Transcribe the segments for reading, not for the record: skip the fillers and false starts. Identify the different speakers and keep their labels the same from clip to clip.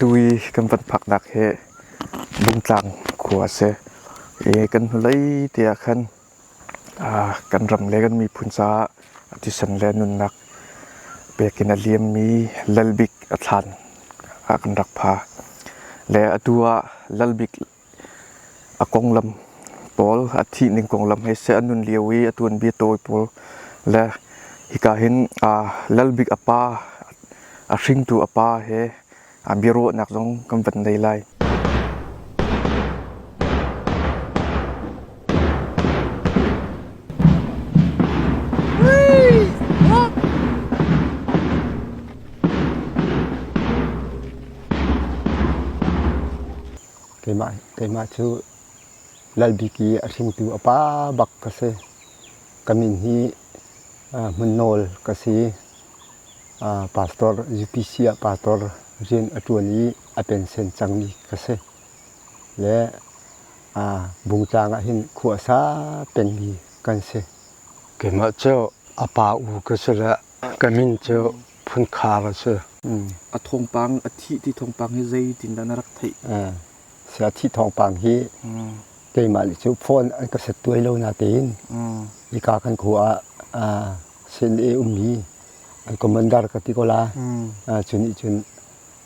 Speaker 1: Atu i kan van phaknak hi Bungtlang khua a si. I kan hnulei te ah khan kan ram le kan miphun caah thisen le nunnak pek in a liammi Lalbik a thlan ah kan rak pha. Le atu ah Lalbik A konglam pawl, a thihning konglam he seh a nun lio i a tuanbia tawi pawl le hika hin Lalbik a pa, a hringtu a pa he biaruahnak zong kan van nei lai.
Speaker 2: Keimah cu Lalbik i a hringtu a pa bak ka si. Ka min hi Hmun Nawl ka si. Pastor UPC ah pastor rian a ṭuan i a pension cangmi ka si. Le Bungtlang ah hin khua a sa pengmi kan si.
Speaker 3: Keimah cu a pa u ka si le ka min cu Phunkhar a si.
Speaker 1: A thawngpang a thih ti thawngpang hi zeitindah na rak theih?
Speaker 2: A thih thawngpang hi keimah nih cu phone an ka set tuai lo natein hika kan khua ah CNA ummi an commander ka ti ko la. Cu nih cun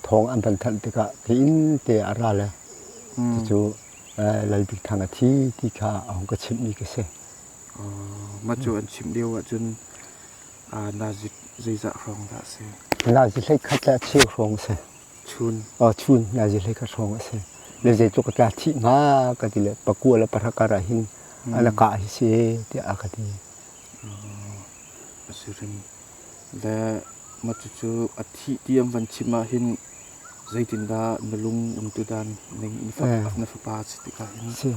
Speaker 2: thawng an van thanh tikah ka inn te a ra le cucu Lal Bik Thang a thi ti kha a hung ka chimhmi ka si.
Speaker 1: Mah cu an chimh lio ahcun Nazi zeizah hrawng dah a si?
Speaker 2: Nazi 11 le a cheu hrawng a si.
Speaker 1: Chun.
Speaker 2: Oh, chun nazi 11 hrawng a si. Le zeitluk ka tla thih hnga ka ti le pakua le pahra kar ah hin an kah hi si tiah a ka ti.
Speaker 1: A si hrim. Le mah cucu a thih ti an van chim ah hin zeitindah na lung um tu dan ning na fapa si tikah hin?
Speaker 2: Si.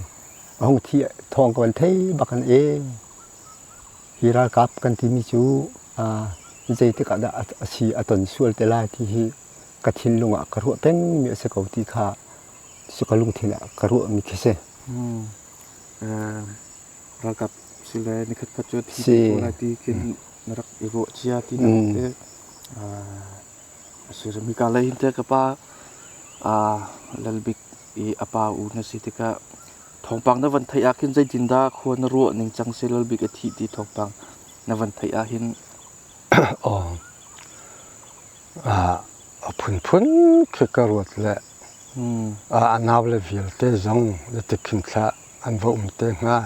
Speaker 2: A hung thi thawng ka van thei bak an e. Hi ralkap kan timi cu zeitik ah dah a si a ton sual te lai ti hi ka thinlung ah ka ruah pengmi a si ko ti kha cu ka lungthin ah ka ruahmi khi si.
Speaker 1: Ralkap si le nikhat khat cu thi te ko lai ti khin na rak i ruah cia ti na te. A si hika lei hin te ka pa Lalbik i a pa u na si tikah Thawngpang na van theih ah khin zeitindah khua na ruah ningcang si lalbik a thih ti thawngpang na van theih ah hin?
Speaker 3: Aw. A phunphun khi ka ruat le a nau le vialte zong zeitik khin thlah an va um te hnga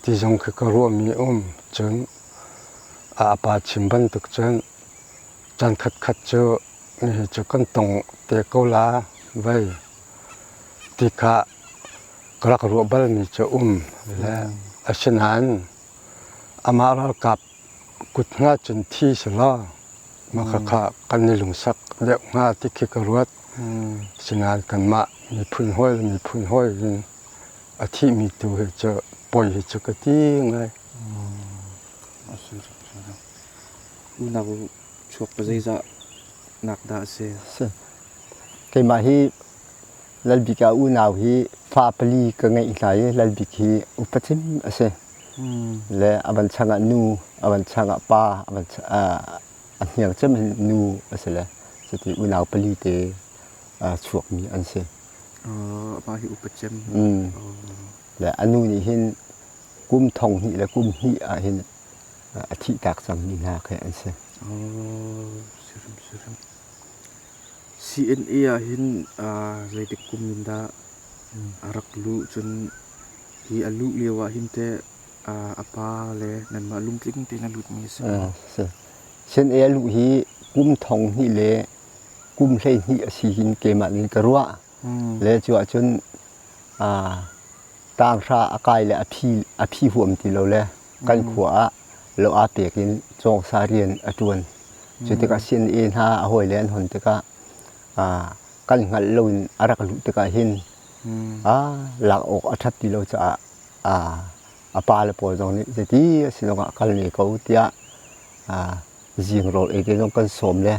Speaker 3: ti zong khi ka ruahmi um. Cun a pa chim bantuk cun caan khatkhat cu nihi cu kan tong te ko la vei ti kha ka rak ruah balmi cu um le asinain amah ralkap kut hnga cun thi selaw mah khakha kan i lungsak deuh hnga ti khi ka ruat. Sinain kanmah miphun hawi le miphun hawi in a thihmi tu hi cu poi hi cu ka ti ngai.
Speaker 1: Unau chuak pa zeizah nak dah a si?
Speaker 2: Keimah hi Lalbik ah unau hi fa pali ka ngeih hna i Lalbik hi upa cem a si. Le a van chang ah nu, a van chang ah pa, a hniang cem hin nu a si le cuti unau pali te chuakmi an si.
Speaker 1: Amah hi upa cem.
Speaker 2: Le a nu nih hin kum thong hnih le kum hnih ah hin a thihtak cangmi hna khi an si.
Speaker 1: Sirim sirim. CNA ah hin zeitik kum in dah a rak luh cun hi a luh lio ah hin teh a pa le nanmah lungtling tein a lutmi a si maw?
Speaker 2: Si. CNA a luh hi kum thong hnih le kum 12 a si hin keimah nih ka ruah. Le cu ahcun tanghra a kai le a phi huam ti lo le kan khua ah lo aa pek in cawngsa rian a ṭuan. Cu tikah CNA hna a hawile an hon tikah kan hngalh lo in a rak luh tikah hin lak awk a ṭhat ti lo caah a pa le pawl zong nih zeiti a si zongah kal ne ko tiah zing rawl ei te zong kan sawm le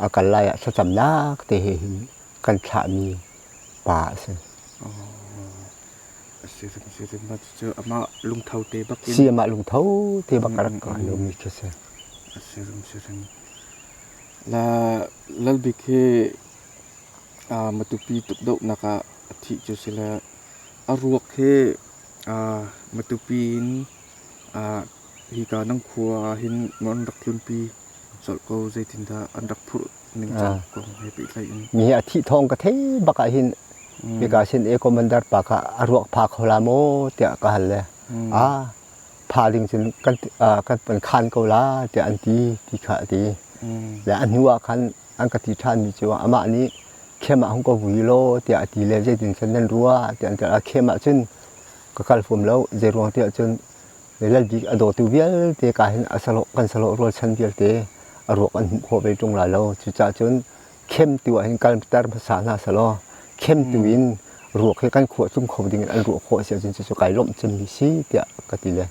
Speaker 2: a kal lai ah thlacamnak te he hin kan thlahmi pa a si.
Speaker 1: Cucu amah lungtho te bak in.
Speaker 2: Si amah lungtho te bak a rak ka lomi khi si.
Speaker 1: Sirim sirim. La Lalbik hi Matupi tukdohnak ah a thih cu si le a ruak hi Matupi in hika nan khua ah hin maw an rak tlunpi colh ko, zeitindah an rak phurh ningcang kong he pehtlaih in.
Speaker 2: Mi hi a thih thawng ka thei bak ah hin hika sin e commander pa kha a ruak pha kho la maw tiah ka hal le ah pha ding cun kan kan kan khan ko la tiah an ti ti kha a ti. Le a hnu ah khan an ka ti ṭhan mi cu amah nih khem ah hung ka vui law tiah a ti le zeitin cun nan ruah tiah an ti. A khem ah cun ka kal fum lo, zei ruang tiah cun Lalbik a dawtu vialte ka hin a salo kan salo rualchan vialte a ruak an hmuh khawh ve ṭung lai lo. Cucaah cun khemtu ah hin kalter hmasa hna selaw khemtu in ruak hi kan khua tlung kho ding in an ruah khawh si ahcun cucu kai lawmh cemmi si tiah ka ti le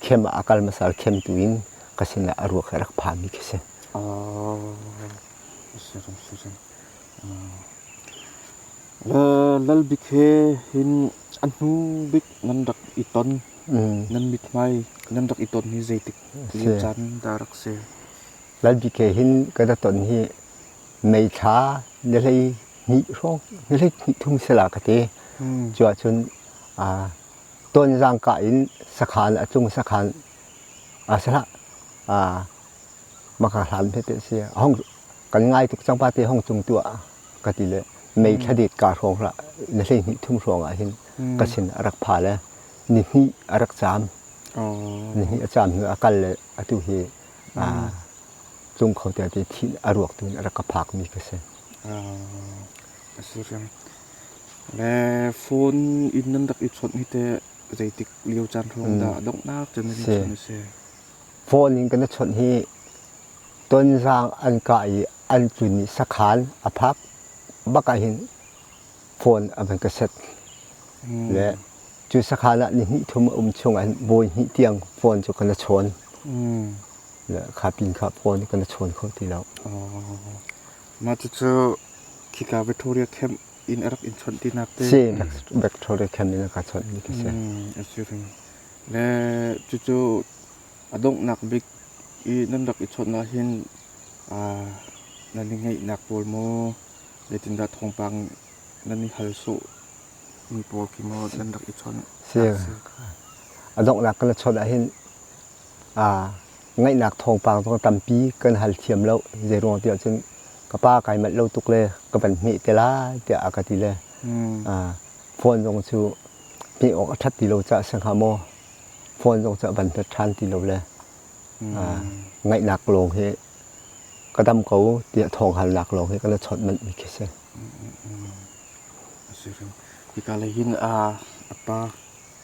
Speaker 2: khem ah a kal hmasa khemtu in ka sinah a ruak hi a rak phanmi khi si.
Speaker 1: Lalbik he hin a hnu bik nan rak i ton, nan mithmai nan rak i ton hi zeitik lio caan dah rak si?
Speaker 2: Lalbik he hin kan i ton hi May thla ni 12 hrawng, ni 12 thum si la ka ti. Cu ahcun Tonzang kah in sakhan a cung sakhan a salah maka hlan he te si hong kan ngai tuk cang pa te hong cung tuah ka ti le mei thladit ka hrawng ra na hlei hnih thum hrawng ah hin ka sin a rak pha le ni hnih a rak caam ni hnih a caam hnu a kal le atu hi cung kho te ti thi a ruak tu in a rak ka phak mi ka si.
Speaker 1: Asi riang le phone in nan rak i chawnh hi te zeitik lio caan hrawng dah donghnak cun nan i chawnh a si?
Speaker 2: Phone in kan i chawnh hi Tonzang an kah i an tlun i sakhan a phak bak ah hin phone a van ka set. Le cu sakhan ah ni hnih thum a um chung ah hin bawi hnih tiang phone cu kan i chawn. Le kha pin kha phone kan i chawn kho ti lo.
Speaker 1: Mah cucu khika Victoria camp in a rak in chawnh tinak te.
Speaker 2: Si, Victoria camp in a ka chawnh mi ka si.
Speaker 1: A si ring. Le cucu a donghnak bik i nan rak i chawnh ahhin nan i ngaihnak pawl maw, zeitindah thawngpang nan i hal sawh mi pawl khi maw nan rak i chawnh?
Speaker 2: Si. A donghnak kan i chawnh ahhin ngaihnak thawngpang zong tampi kan hal thiam lo. Zei ruang tiah cun ka pa kai manh lo tuk le ka van hmeh te lai tiah a ka ti le phone zong cu hmeh awk a ṭhat ti lo caah si hnga maw? Phone zong cu a van hmet ṭhan ti lo le ngaihnak lawng hi ka dam ko tiah thawng halnak lawng hi kan i chawnh manh mi khi si.
Speaker 1: Hika lei hin a pa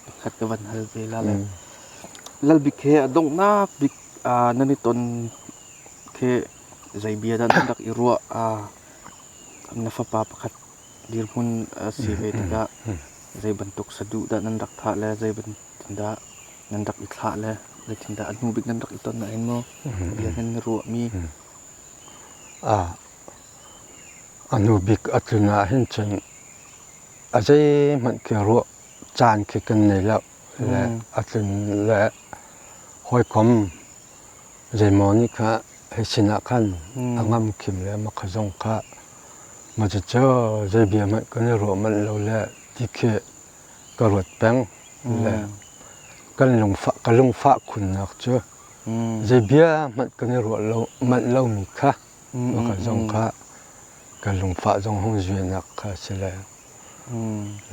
Speaker 1: pakhat ka van hal ve la le Lalbik he a donghnak bik nan i ton khi zei bia dah nan rak i ruah? Na fapa pakhat dirhmun a si ve tikah zei bantuk saduh dah nan rak thah le zei bantuk nan rak i thlah le zeitindah a hnu bik nan rak i ton ahhin maw bia nan i ruahmi?
Speaker 3: A hnu bik a tlun ahhin cun a zeihmanh khi ruah caan khi kan nei lo le a tlun le hawikom zeimaw nih kha hei sinah khan a ngam khim le makha zong kha ma cucu zei bia hmanh kan i ruah manh lo le ti khi ka ruat peng le kan lungfah ka lungfah khunnak cu zei bia hmanh kan i ruah lo manh lomi kha maka zong kha ka lungfah zong hung zuinak kha si le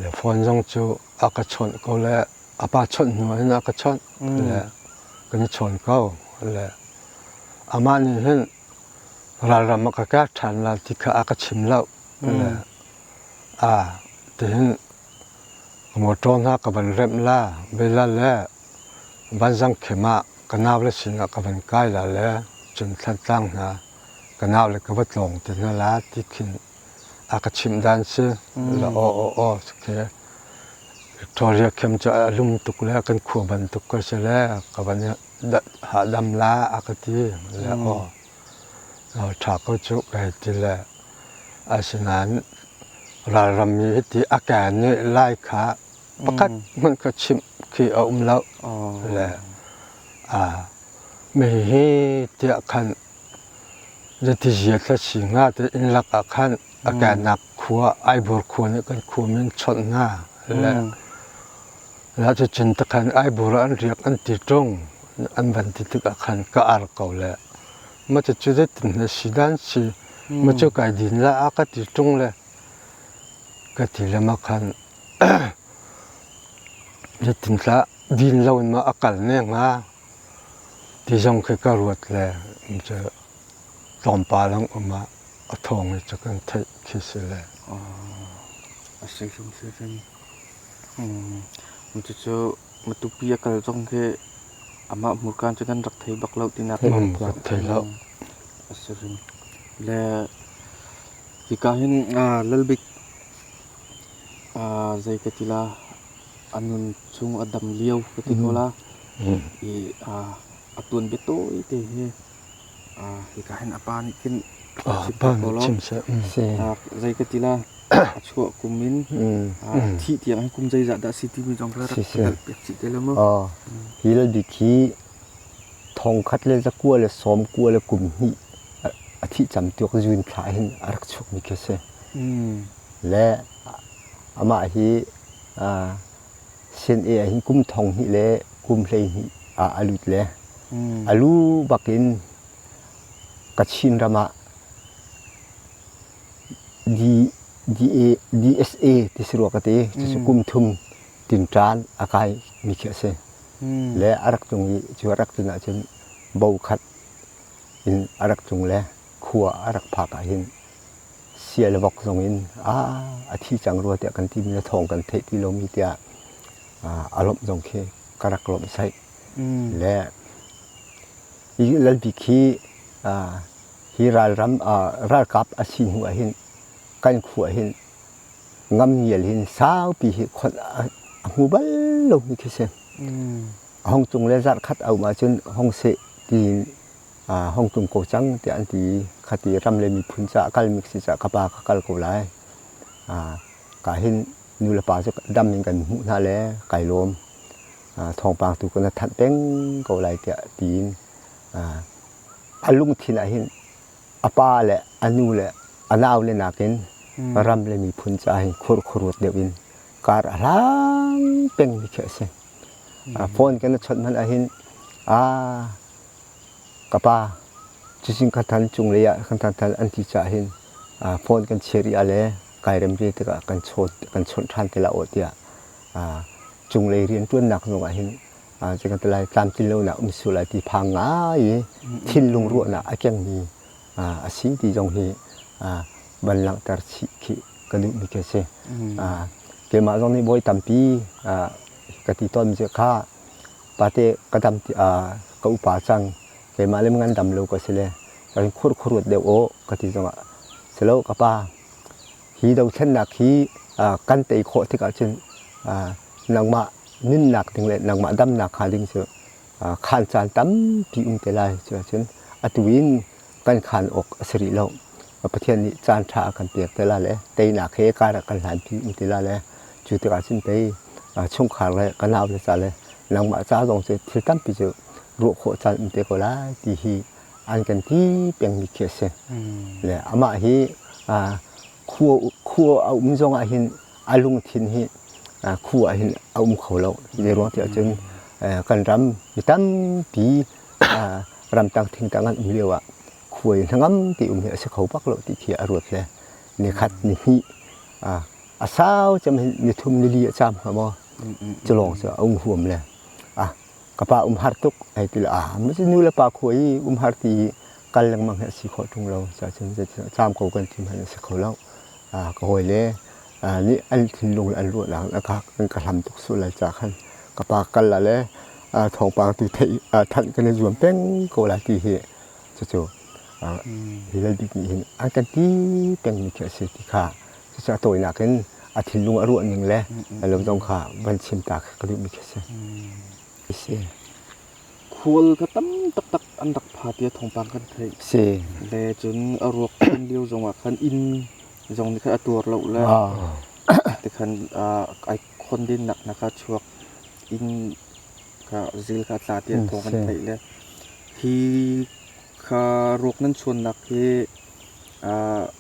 Speaker 3: le phone zong cu a ka chawnh ko le a pa chawnh hnu ah hin a ka chawnh le kan i chawn ko le amah nih hin ralram a ka kek ṭhan la ti kha a ka chim lo le a tihin motor hna ka van remh la bela le vanzang khem ah ka nau le sinah ka van kai la le cun Thlantlang hna ka nau le ka va tlawng te hna la ti khin a ka chimh dan si la aw aw aw ke Victoria khem cu a lum tuk le kan khua bantuk ka si le ka van hahdam la a ka ti le aw ṭha ko cu ka hei ti le asinain ralram mi hiti a ke nih lai kha pakhat hmanh ka chimh khi a um lo le a mi hi tiah khan zeiti zia thla si hnga te inn lak ah khan a ke nak Khua Aibur khua nih kan khua min chawnh hna le la cucun takhan Aibur ah an riak an ti ṭung an van ti tikah khan ka ar ko le ma cucu zeitin na si dan si ma cu kai din la a ka ti ṭung le ka ti le ma khan zeitin tlah din lo in ma a kal ne hnga ti zong khi ka ruat le cu tlawmpal ang um ah a thawng i cu kan theih khi si le.
Speaker 1: A si hrim si hrim. Cucu Matupi a kal zong khi amah hmurka cu nan rak thei bak lo tinak
Speaker 3: Kan thei lo.
Speaker 1: A si hrim. Le hika hin Lalbik zei ka ti la a nun chung a dam lio ka ti ko la i a tuan bia tawi te hi hika hin a pa nih khin
Speaker 3: chim seh.
Speaker 1: Zei ka ti la a chuah kum in thih tiang hin kum zeizah dah si timi zong kha rak hngalh piak chih te lo mu.
Speaker 2: Hi Lalbik hi thongkhat le zakua le sawmkua le kum hnih a thih cam tiok June thla hin a rak chuakmi khi a si. Le amah hi CNA ah hin kum thong hnih le kum 12 ah a lut le a lu bakin Kachin ram ah DSA ti si rua ka ti. Cucu kum thum tinṭan a kai mi khi a si. Le a rak tlung i cu a rak tlun ahcun bo khat in a rak tlung le khua a rak phak ah hin sia le vok zong in a thi cang rua tiah kan timi le thawng kan theih ti lomi tiah a lawmh zong khi ka rak lawmh saih. Le hi Lalbik hi hi ralram ralkap a si hnu ah hin kan khua hin ngamngial hin saupi hi khonh a hmu bal lomi khi si. Hong cung le zarh khat a um ahcun hong seh tiin hong tlung ko cang tiah an ti i khati ram le miphun caah kalmi si caah ka pa ka kal ko lai. Ka hin nu le pa cu dam in kan hmuh hna le kai lawm. Thawngpang tu ka na thanh peng ko lai tiah tiin a lungthin ah hin a pa le a nu le a nau le nakin ram le miphun caah hin khurkhuruat deuh in kar a hlang pengmi khi a si. Phone kan i chawnh hmanh ahhin ka pa cucin kha than cunglei ah kan than than an ti caah hin phone kan chia rih ah le kai rem ve tikah kan chawt kan chawnh ṭhan te la aw tiah cunglei rianṭuannak zong ah hin kan ti lai tlamtlin lonak um sual lai ti phang ngai i thinlung ruahnak a kengmi a si ti zong hi van langhter chih khi ka duhmi khi a si. Keimah zong nih bawi tampi ka ti tawnmi cu kha pate ka dam ti ka upa cang keimah le ngan dam lo ka si le kan khur khuruat deuh aw ka ti zongah silo ka pa hi dothlennak hi kan tei khawh tikah cun nangmah nunnak ding le nangmah damnak hnga ding cu khaan caan tampi um te lai. Cuahcun atu in kan khaan awk a si rih lo. Pathian nih caan ṭha a kan pek te la le teinak he kar a kan hlanpi um te la le cu tikah cun pei chungkhar le ka nau le ca le nangmah ca zong cu thil tampi cu ruah khawh caan um te ko lai ti hi an kan ti pengmi khi a si. Le amah hi khua khua a um zong ah hin a lungthin hi khua ah hin a um kho lo. Zeiruang tiah cun kan ram mi tampi ramtang thingtang an um lio ah khua in hnangam ti um hi a si kho bak lo ti khi a ruat le ni khat ni hnih a sau cem hin ni thum ni li a cam hnga maw cu lawng cu a um huam le ka pa um har tuk ai ti le a ma nu le pa khua i um har ti kal lengmang hi a si khawh ṭung lo cun caam ko kan ti hmanh a si kho lo. Ka hawi le nih an thinlung le an ruahnak an ka hlam tuk sual lai ca khan ka pa kal la le thawngpang tu theih thanh kan i zuam peng ko lai ti hi cucu hi Lalbik nih hin an kan ti pengmi khi a si ti kha cucu a tawinak in a thinlung a ruah ning le lo zong kha van chim ta ka duhmi khi a si. Si.
Speaker 1: Khual kha tam taktak an rak pha tiah thawngpang kan theih.
Speaker 2: Si.
Speaker 1: Le cun a ruak phun lio zongah khan inn zong nih khan a tuar lo le tikhan ai khawndinnak hna kha chuak inn kha zil kha tla tiah thawng kan theih le hi kha ruak nan chuannak hi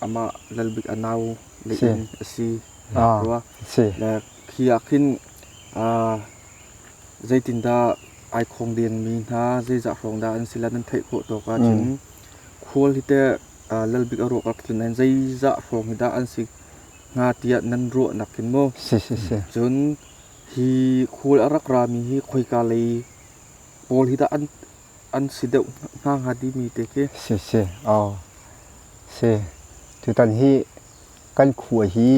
Speaker 1: amah Lalbik a nau. le inn a si rua. Le khi ah khin zeitindah ai khong dengmi hna zeizah hrawng dah an si la nan theih khawh tawk ahcun khual hi teh lalbik a ruak rak tlun ahhin zeizah hrawng hi dah an si hnga tiah nan ruahnak hin mu.
Speaker 2: Si si si.
Speaker 1: Cun hi khual a rak rami hi khoika lei pawl hi dah an si deuh hna hnga timi te khi.
Speaker 2: Si si. Oh. Si. Tutan hi kan khua hi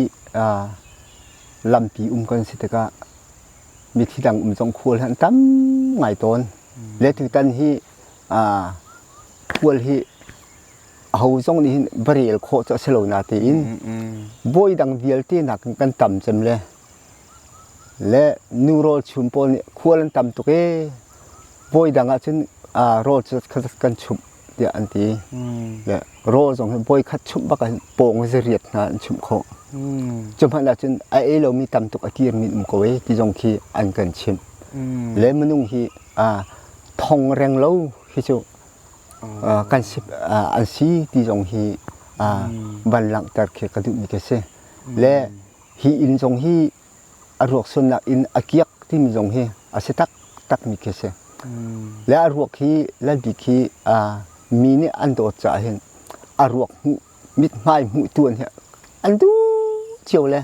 Speaker 2: lampi um kan si tikah mithi dang um zong khual hi an tam ngai tawn. Le tutan hi khual hi aho zong nih hin va rel khawh cu a si lo natein bawi dang vialte nakin kan tam cem le le nu rawl chum pawl nih khual an tam tuk ee bawi dang ah cun rawl cu kan chumh tiah an ti. Le rawl zong hi bawi khat chumh bak ah pawng zariat hna an chumh khawh. Cu hmanh ah cun a ei lomi tam tuk a kirmi um ko ee ti zong khi an kan chimh. Le minung hi thong reng lo hi cu kan si an si ti zong hi van langhter khi ka duhmi ka si. Le hi inn zong hi a ruak sunnak in a kiak timi zong hi a si taktakmi khi si. Le a ruak hi Lalbik hi mi nih an dawt caah hin a ruak hmuh mithmai hmuh tuan hi an duh cio le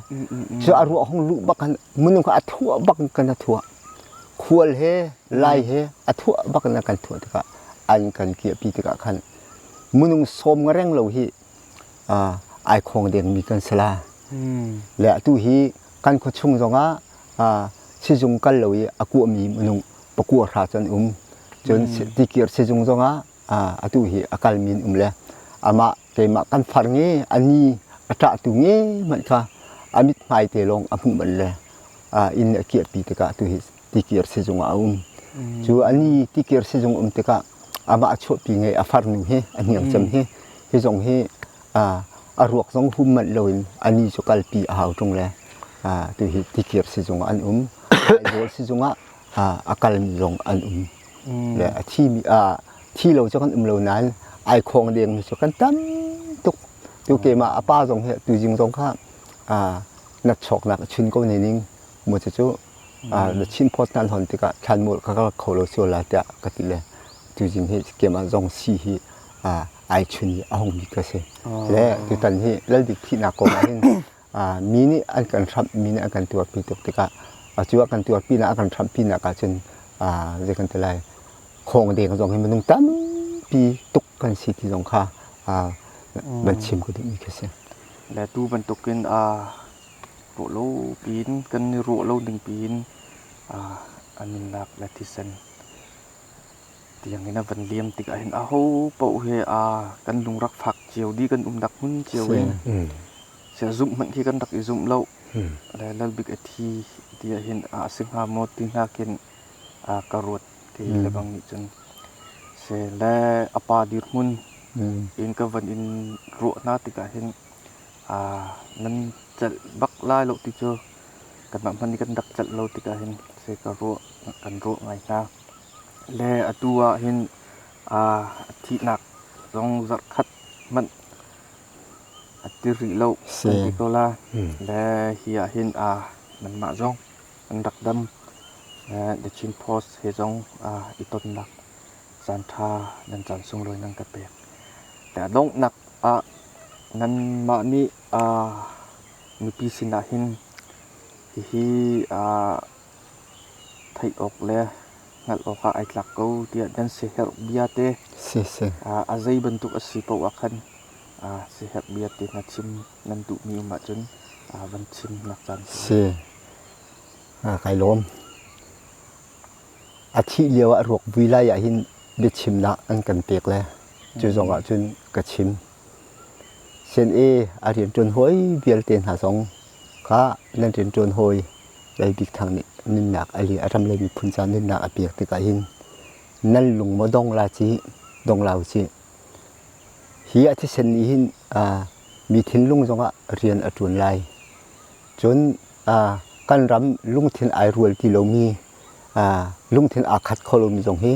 Speaker 2: cu a ruak hong luh bak han minung kha a thuah bak kan a thuah khual he lai he a thuah bak in kan thuah tikah an kan kiahpi tikah khan minung sawm nga reng lo hi ai khong dengmi kan si la. Le atu hi kan khuachung zongah sizung kal lo i a kuahmi minung pakua hra cu an um. Cun tikir sizung zongah atu hi a kalmi an um le amah keimah kan far nge a ni a ṭahtu nge hmanh kha a mithmai te lawng a hmuh manh le inn a kirpi tikah atu hi tikir sizung ah a um. Cu a ni tikir sizung um tikah amah a chuahpi ngei a farnu hi a hniang cem hi hi zong hi a ruak zong hum manh loin a ni cu kalpi a hau ṭung le tu hi tikir sizung ah an um. Aizawl sizung ah a kalmi zong an um. Le a thimi thi lo cu kan um lo nain ai khong dengmi cu kan tam tuk. Tu keimah a pa zong hi tuzing zong kha natchawknak a chun ko ne ning mu cucu na Chin Post nan hon tikah thlanmual ka kal kho lo sual la tiah ka ti le tuzing hi keimah zong si hi ai chun i a hung mi ka si. Le tutan hi Lalbik thihnak kong ah hin mi nih an kan hramh mi nih an kan tuarpi tuk tikah cu a kan tuarpi nak a kan hramhpi nak ahcun zei kan ti lai khawng deng zong hi minung tampi tuk kan si ti zong kha van chim ka duhmi khi si.
Speaker 1: Le tu bantukin ruah lo piin kan i ruah lo ning piin a nunnak le thisen tiangin a van liam tikah hin aho paoh he kan lung rak fak cio dih kan umnak hmun cio in sia zumh hmanh khi kan rak i zumh lo. Le Lalbik a thi ti ahhin a si hnga maw ti hnakin ka ruat kei lebang nih cun. Se le a pa dirhmun in ka van in ruah hna tikah hin Nan celh bak lai lo ti cu kanmah hmanh nih kan rak celh lo tikah hin si ka ruah kan ruah ngai hna. Le atu ah hin thihnak zong zarhkhat hmanh a ti rih lo kan ti ko la. Le hi ah hin nanmah zong an rak dam. The Chin Post he zong i tonnak caanṭha nan caan sunglawi nan ka pek. Le a donghnak ah nanmah nih mipi sinah hin hihi theih awk le hngalh awkah ai tlak ko tiah nan siaherh bia te a zei bantuk a si paoh ah khan siaherh bia te hna chim nan duhmi um ahcun van chim nak caan.
Speaker 2: Si. Kai lawm. A thih lio ah ruak vui lai ah hin biachimnak an kan pek le cu zong ah cun ka chim. CNA a rianṭuan hawi vialte hna zong kha nan rianṭuan hawi Lal Bik Thang nih nunnak a li a ram le miphun ca nunnak a pek tikah hin nan lung maw dong la ci dong lau ci. Hi a thisen nih hin mi thinlung zongah rian a ṭuan lai. Cun kan ram lungthin ai rual ti lomi lungthin aa khat kho lomi zong hi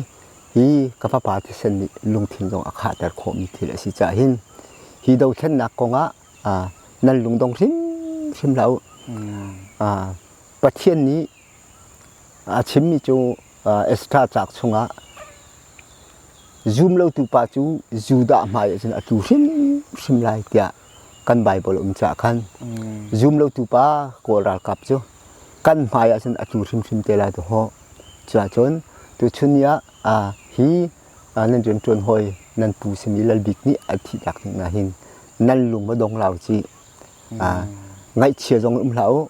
Speaker 2: hi ka fapa thisen nih lungthin zong a khahter khawhmi thil a si caah hin hi dothlennak kongah Nan lungdong hrimhrim hlah u. Pathian nih a chimmi cu Esther cauk chungah zum lotu pa cu Judah hmai ah cun a tlu hrimhrim lai tiah kan Baibal um caah khan zum lotu pa Kawl ralkap cu kan hmai ah cun a tlu hrimhrim te lai dawh. Cuahcun tuchun ni ah hi nan rianṭuan hawi nan pu simi Lal Bik nih a thihtak ning ah hin nan lung va dong lau ci. Ngaihchia zong um hlah u.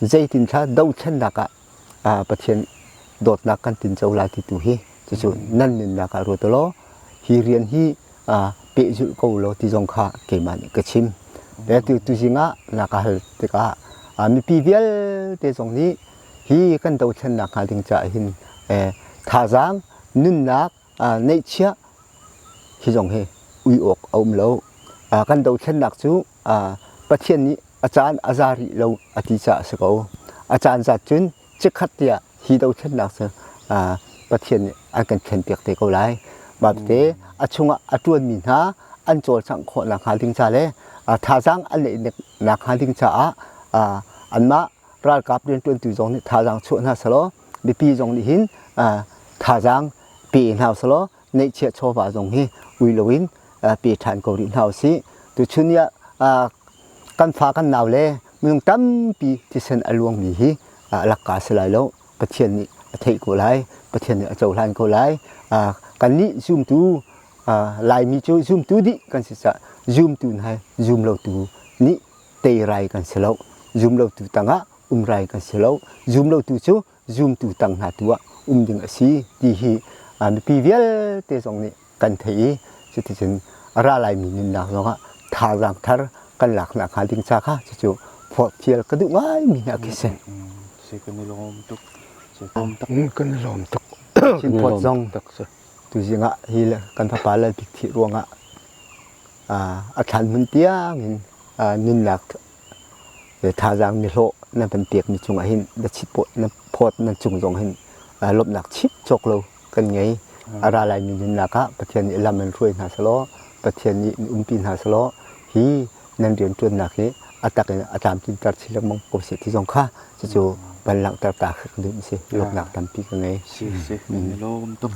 Speaker 2: Zeitin thla dothlennak ah Pathian dawtnak kan tinco lai ti tu hi cucu nan nunnak ah ruat law hi rian hi pehzulh ko law ti zong kha keimah nih ka chim. Le tu tuzing ah na ka hal tikah mipi vialte zong nih hi kan dothlennak hnga ding caah hin thazaang nunnak neihchiah hi zong hi ui awk a um lo. Kan dothlennak cu Pathian nih a caan a za rih lo a ti caah a si ko. A caan zat cun chikkhat tiah hi dothlennak cu Pathian nih an kan thlenpiak te ko lai. Mah tete a chungah a ṭuanmi hna an cawlcangh khawh nakhnga ding ca le thazaang an neih nakhnga ding caah anmah ralkap rianṭuantu zong nih thazaang chuah hna selaw mipi zong nih hin thazaang pe hna selaw neihchiah chawva zong hi ui loin pe ṭhan ko rih hna usih. Tuchun ni ah kan fa kan nau le minung tampi thisen a luangmi hi lakka si lai lo. Pathian nih a theih ko lai. Pathian nih a cohlan ko lai. Kannih zumtu Laimi cu zumtu dih kan si caah zumtu hna zum lotu nih teirai kan si lo. Zum lotu tangah umrai kan si lo. Zum lotu cu zumtu tang hna tu ah um ding a si ti hi mipi vialte zong nih kan theih i cuticun a ra laimi nunnak zongah thazaang thar kan laknak hnga ding ca kha cucu forhfial ka duh ngaimi hna khi si.
Speaker 1: Si kan i lawm tuk. Si lawm tak.
Speaker 3: Kan i lawm tuk.
Speaker 2: Chinphawt zong tuzing ah hi kan fapa Lalbik thih ruangah a thlan hmun tiang in nunnak thazaang nihlawh nan kan pekmi cungah hin na chit na phawt nan cung zong hin lawmhnak chim cawk lo kan ngei. A ra laimi nunnak ah Pathian nih lam in hruai hna selaw Pathian nih in umpi hna selaw hi nan rianṭuannak hi a tak in a tlamtlinter chin lengmang ko seh ti zong kha cucu van langhter ta kha ka duh si. Lawmhnak tampi ka ngei.
Speaker 1: Si si, lawm tuk.